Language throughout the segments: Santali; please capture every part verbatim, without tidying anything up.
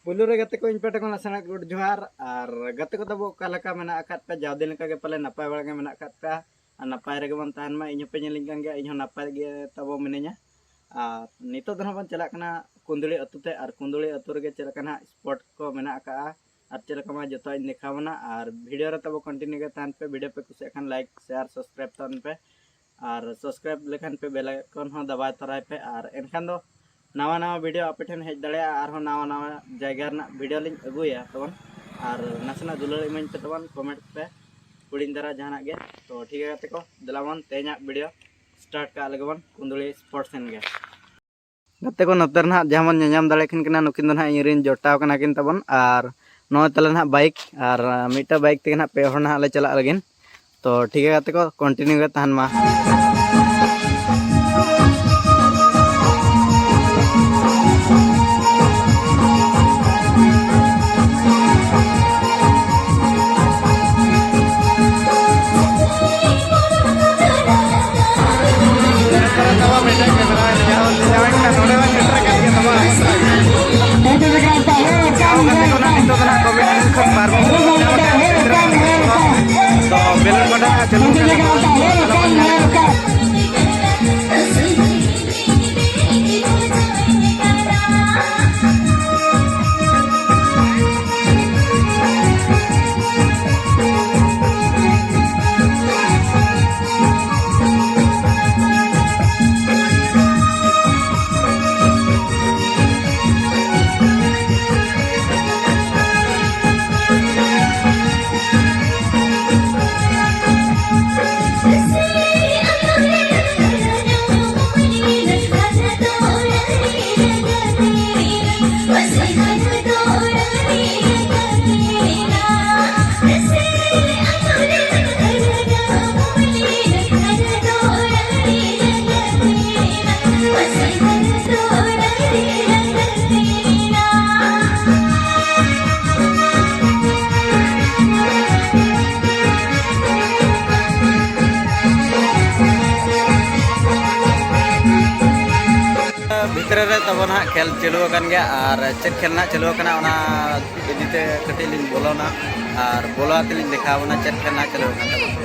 ᱯᱳᱭᱞᱳ ᱨᱮ ᱜᱟᱛᱮ ᱠᱚ, ᱤᱧ ᱯᱟᱦᱴᱟ ᱠᱷᱚᱱ ᱱᱟᱥᱮᱱᱟᱜ ᱜᱩᱰ ᱡᱚᱦᱟᱨ᱾ ᱟᱨ ᱜᱟᱛᱮ ᱠᱚ ᱛᱟᱵᱚ, ᱚᱠᱟ ᱞᱮᱠᱟ ᱢᱮᱱᱟᱜ ᱟᱠᱟᱫ ᱯᱮ? ᱡᱟᱣ ᱫᱤᱱ ᱞᱮᱠᱟ ᱜᱮ ᱯᱟᱞᱮ ᱱᱟᱯᱟᱭ ᱵᱟᱲᱟ ᱜᱮ ᱢᱮᱱᱟᱜ ᱟᱠᱟᱫ ᱯᱮᱭᱟ᱾ ᱟᱨ ᱱᱟᱯᱟᱭ ᱨᱮᱜᱮ ᱵᱚᱱ ᱛᱟᱦᱮᱱ ᱢᱟ᱾ ᱤᱧ ᱦᱚᱸᱯᱮ ᱧᱮᱞᱤᱧ ᱠᱟᱱ ᱜᱮᱭᱟ, ᱤᱧ ᱦᱚᱸ ᱱᱟᱯᱟᱭ ᱜᱮ ᱛᱟᱵᱚ ᱢᱤᱱᱟᱹᱧᱟ᱾ ᱟᱨ ᱱᱤᱛᱚᱜ ᱫᱚ ᱱᱟᱦᱟᱜ ᱵᱚᱱ ᱪᱟᱞᱟᱜ ᱠᱟᱱᱟ ᱠᱩᱸᱫᱽᱲᱤ ᱟᱹᱛᱩ ᱛᱮ᱾ ᱟᱨ ᱠᱩᱸᱫᱽᱲᱤ ᱟᱹᱛᱩ ᱨᱮᱜᱮ ᱪᱮᱫ ᱞᱮᱠᱟ ᱱᱟᱦᱟᱜ ᱥᱯᱚᱴ ᱠᱚ ᱢᱮᱱᱟᱜ ᱟᱠᱟᱫᱼᱟ ᱟᱨ ᱪᱮᱫ ᱞᱮᱠᱟ ᱢᱟ ᱡᱚᱛᱚᱣᱟᱜ ᱤᱧ ᱫᱮᱠᱷᱟᱣ ᱵᱚᱱᱟ᱾ ᱟᱨ ᱵᱷᱤᱰᱤᱭᱳ ᱨᱮ ᱛᱟᱵᱚ ᱠᱚᱱᱴᱤᱱᱤᱭᱩ ᱜᱮ ᱛᱟᱦᱮᱱ ᱯᱮ᱾ ᱵᱷᱤᱰᱤᱭᱳ ᱯᱮ ᱠᱩᱥᱤᱭᱟᱜ ᱠᱷᱟᱱ ᱞᱟᱭᱤᱠ, ᱥᱮᱭᱟᱨ, ᱥᱟᱵᱥᱠᱨᱟᱭᱤᱵ ᱛᱟᱵᱚᱱ ᱯᱮ᱾ ᱟᱨ ᱥᱟᱵᱥᱠᱨᱟᱭᱤᱵ ᱞᱮᱠᱷᱟᱱ ᱯᱮ ᱵᱮᱞ ᱟᱭᱠᱚᱱ ᱦᱚᱸ ᱫᱟᱵᱟᱭ ᱛᱚᱨᱟᱭ ᱯᱮ᱾ ᱟᱨ ᱮᱱᱠᱷᱟᱱ ᱫᱚ ᱱᱟᱣᱟ ᱱᱟᱣᱟ ᱵᱷᱤᱰᱤᱭᱳ ᱟᱯᱮ ᱴᱷᱮᱱ ᱦᱮᱡ ᱫᱟᱲᱮᱭᱟᱜᱼᱟ, ᱟᱨᱦᱚᱸ ᱱᱟᱣᱟ ᱱᱟᱣᱟ ᱡᱟᱭᱜᱟ ᱨᱮᱱᱟᱜ ᱵᱷᱤᱰᱤᱭᱳ ᱞᱤᱧ ᱟᱹᱜᱩᱭᱟ ᱛᱟᱵᱚᱱ᱾ ᱟᱨ ᱱᱟᱥᱮᱱᱟᱜ ᱫᱩᱞᱟᱹᱲ ᱤᱢᱟᱹᱧ ᱯᱮ ᱛᱟᱵᱚᱱ, ᱠᱚᱢᱮᱱᱴ ᱯᱮ, ᱦᱩᱰᱤᱧ ᱫᱷᱟᱨᱟ ᱡᱟᱦᱟᱱᱟᱜ ᱜᱮ᱾ ᱛᱚ ᱴᱷᱤᱠ ᱜᱮᱭᱟ ᱜᱟᱛᱮ ᱠᱚ, ᱫᱮᱞᱟ ᱵᱚᱱ ᱛᱮᱦᱮᱧᱟᱜ ᱵᱷᱤᱰᱤᱭᱳ ᱥᱴᱟᱨᱴ ᱠᱟᱜ ᱞᱮᱜᱮ ᱵᱚᱱ ᱠᱩᱸᱫᱽᱲᱤ ᱥᱯᱚᱴ ᱥᱮᱱ ᱜᱮ᱾ ᱜᱟᱛᱮ ᱠᱚ, ᱱᱚᱛᱮ ᱨᱮ ᱱᱟᱦᱟᱜ ᱡᱟᱦᱟᱸ ᱵᱚᱱ ᱧᱮᱧᱟᱢ ᱫᱟᱲᱮᱭᱟᱜ ᱠᱤᱱ ᱠᱟᱱᱟ, ᱱᱩᱠᱤᱱ ᱫᱚ ᱱᱟᱦᱟᱜ ᱤᱧ ᱨᱮᱱ ᱡᱚᱴᱟᱣ ᱠᱟᱱᱟ ᱠᱤᱱ ᱛᱟᱵᱚᱱ᱾ ᱟᱨ ᱱᱚᱜᱼᱚᱭ ᱛᱟᱞᱮ ᱱᱟᱦᱟᱜ ᱵᱟᱭᱤᱠ, ᱟᱨ ᱢᱤᱫᱴᱟᱝ ᱵᱟᱭᱤᱠ ᱛᱮᱜᱮ ᱱᱟᱦᱟᱜ ᱯᱮ ᱦᱚᱲ ᱱᱟᱦᱟᱜ ᱞᱮ ᱪᱟᱞᱟᱜ ᱞᱟᱹᱜᱤᱫ᱾ ᱛᱚ ᱴᱷᱤᱠ ᱜᱮᱭᱟ ᱜᱟᱛᱮ ᱠᱚ, ᱠᱚᱱᱴᱤᱱᱤᱭᱩ ᱜᱮ ᱛᱟᱦᱮᱱ ᱢᱟ᱾ ᱛᱚ ᱵᱮᱞᱩᱱ ᱠᱚ ᱱᱟᱦᱟᱜ ᱪᱟᱹᱞᱩ ᱠᱟᱱᱟ᱾ ᱨᱮ ᱛᱟᱵᱚᱱ ᱦᱟᱸᱜ ᱠᱷᱮᱞ ᱪᱟᱹᱞᱩ ᱟᱠᱟᱱ ᱜᱮᱭᱟ, ᱟᱨ ᱪᱮᱫ ᱠᱷᱮᱞ ᱱᱟᱜ ᱪᱟᱹᱞᱩ ᱟᱠᱟᱱᱟ, ᱚᱱᱟ ᱤᱫᱤ ᱛᱮ ᱠᱟᱹᱴᱤᱡ ᱞᱤᱧ ᱵᱚᱞᱚᱱᱟ ᱟᱨ ᱵᱚᱞᱚ ᱟᱛᱮ ᱞᱤᱧ ᱫᱮᱠᱷᱟᱣ ᱟᱵᱚᱱᱟ ᱪᱮᱫ ᱠᱷᱮᱞ ᱱᱟᱜ ᱪᱟᱹᱞᱩ ᱟᱠᱟᱱ ᱛᱟᱵᱚᱱᱟ᱾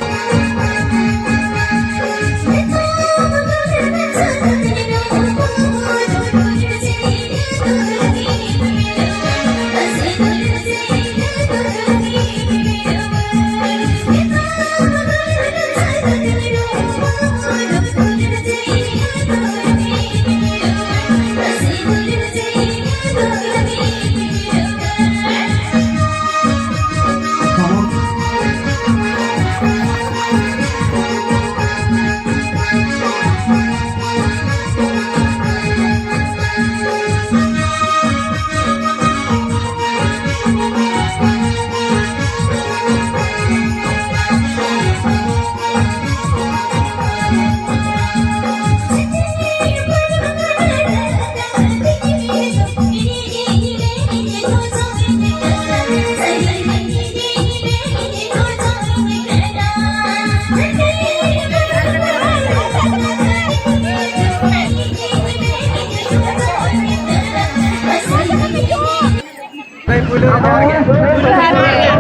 ᱡᱚᱦᱟᱨ ᱜᱮ᱾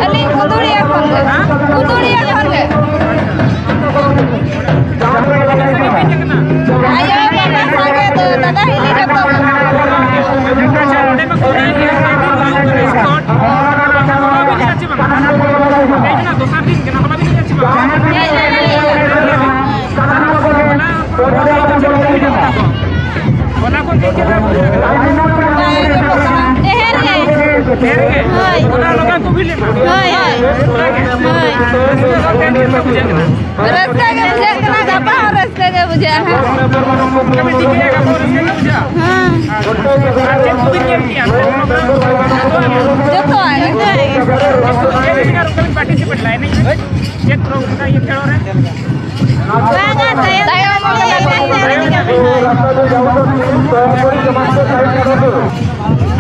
ᱟᱹᱞᱤᱧ ᱠᱩᱫᱩᱲᱤᱭᱟᱹ ᱠᱷᱚᱱ ᱜᱮ᱾ ᱠᱩᱫᱩᱲᱤᱭᱟᱹ ᱠᱷᱚᱱ ᱜᱮ᱾ ᱟᱭᱳ, ᱵᱟᱵᱟ, ᱥᱟᱸᱜᱮ ᱫᱚ, ᱫᱟᱫᱟ, ᱦᱤᱞᱤ ᱡᱚᱛᱚ ᱜᱮ᱾ ᱟᱪᱪᱷᱟ, ᱱᱚᱰᱮ ᱢᱟ ᱠᱩᱫᱩᱲᱤᱭᱟᱹ ᱠᱷᱚᱱ ᱜᱮ᱾ ᱦᱚᱞᱟ ᱵᱤᱱ ᱦᱮᱡ ᱞᱮᱱᱟ ᱪᱮ ᱵᱟᱝ? ᱛᱮᱦᱮᱧ ᱫᱚ ᱫᱚᱥᱟᱨ ᱫᱤᱱ ᱠᱟᱱᱟ, ᱦᱚᱞᱟ ᱵᱤᱱ ᱦᱮᱡ ᱞᱮᱱᱟ ᱪᱮ ᱵᱟᱝ? ᱦᱮᱡ ᱞᱮᱱᱟ, ᱦᱮᱡ ᱞᱮᱱᱟ᱾ ᱦᱚᱞᱟ ᱠᱷᱚᱱ ᱛᱮᱦᱮᱧ ᱪᱮᱫ ᱞᱮᱠᱟ ᱵᱩᱡᱷᱟᱹᱜ ᱠᱟᱱᱟ? ᱦᱚᱞᱟ ᱠᱷᱚᱱ ᱛᱮᱦᱮᱧ ᱪᱮᱫ ᱞᱮᱠᱟ ᱵᱩᱡᱷᱟᱹᱜ ᱠᱟᱱᱟ? ᱰᱷᱮᱨ ᱜᱮ᱾ ᱰᱷᱮᱨ ᱜᱮ? ᱦᱳᱭ᱾ ᱦᱚᱞᱟ ᱱᱚᱝᱠᱟ ᱠᱚ ᱦᱩᱭ ᱞᱮᱱᱟ? ᱦᱳᱭ, ᱦᱳᱭ᱾ ᱚᱱᱠᱟ ᱜᱮ? ᱦᱳᱭ᱾ ᱨᱟᱹᱥᱠᱟᱹ ᱫᱚ ᱛᱮᱦᱮᱧ ᱪᱮᱫ ᱞᱮᱠᱟ ᱵᱩᱡᱷᱟᱹᱜ ᱠᱟᱱᱟ? ᱨᱟᱹᱥᱠᱟᱹ ᱜᱮ ᱵᱩᱡᱷᱟᱹᱜ ᱠᱟᱱᱟ, ᱜᱟᱯᱟ ᱦᱚᱸ ᱨᱟᱹᱥᱠᱟᱹ ᱜᱮ ᱵᱩᱡᱷᱟᱹᱜᱼᱟ ᱦᱟᱸᱜ᱾ ᱚᱱᱠᱟ ᱵᱤᱱ ᱴᱷᱤᱠᱟᱹᱭᱟ, ᱜᱟᱯᱟ ᱦᱚᱸ ᱨᱟᱹᱥᱠᱟᱹ ᱜᱮ ᱵᱩᱡᱷᱟᱹᱜᱼᱟ? ᱦᱮᱸ᱾ ᱟᱨ ᱪᱮᱫ ᱠᱚᱵᱤᱱ ᱧᱮᱞ ᱠᱮᱜᱼᱟ? ᱡᱚᱛᱚᱣᱟᱜ ᱜᱮ᱾ ᱡᱚᱛᱚᱣᱟᱜ ᱜᱮ᱾ ᱪᱮᱫ ᱞᱮᱠᱟ ᱚᱱᱠᱟ ᱵᱤᱱ participate ᱞᱮᱜᱼᱟ ᱮᱱᱮᱡ ᱨᱮ? ᱪᱮᱫ ᱯᱨᱳ-, ᱚᱱᱠᱟ ᱤᱭᱟᱹ ᱠᱷᱮᱞᱳ ᱨᱮ? ᱵᱟᱝᱟ, ᱛᱟᱭᱚᱢ ᱛᱟᱭᱚᱢ ᱨᱮ ᱢᱮᱱᱟᱜ ᱞᱤᱧᱟ᱾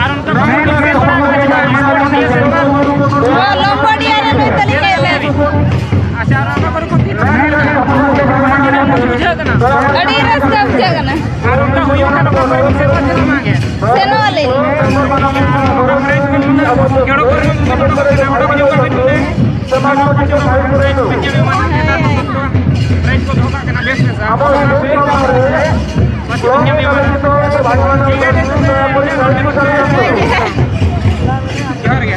ᱟᱨ ᱚᱱᱠᱟ ᱞᱚᱢᱵᱚᱰᱤᱦᱟ ᱨᱮ ᱱᱩᱭ ᱛᱟᱹᱞᱤᱧ ᱦᱮᱡ ᱞᱮᱱ᱾ ᱟᱪᱪᱷᱟ, ᱟᱨ ᱚᱱᱟ ᱠᱚᱨᱮ ᱠᱚ ᱛᱤᱱ ᱵᱩᱡᱷᱟᱹᱜ ᱠᱟᱱᱟ? ᱟᱹᱰᱤ ᱨᱟᱹᱥᱠᱟᱹ ᱵᱩᱡᱷᱟᱹᱜ ᱠᱟᱱᱟ᱾ ᱟᱵᱚ ᱦᱤᱡᱩᱜ ᱠᱟᱱ ᱨᱮ ᱡᱚᱦᱟᱨ ᱜᱮ᱾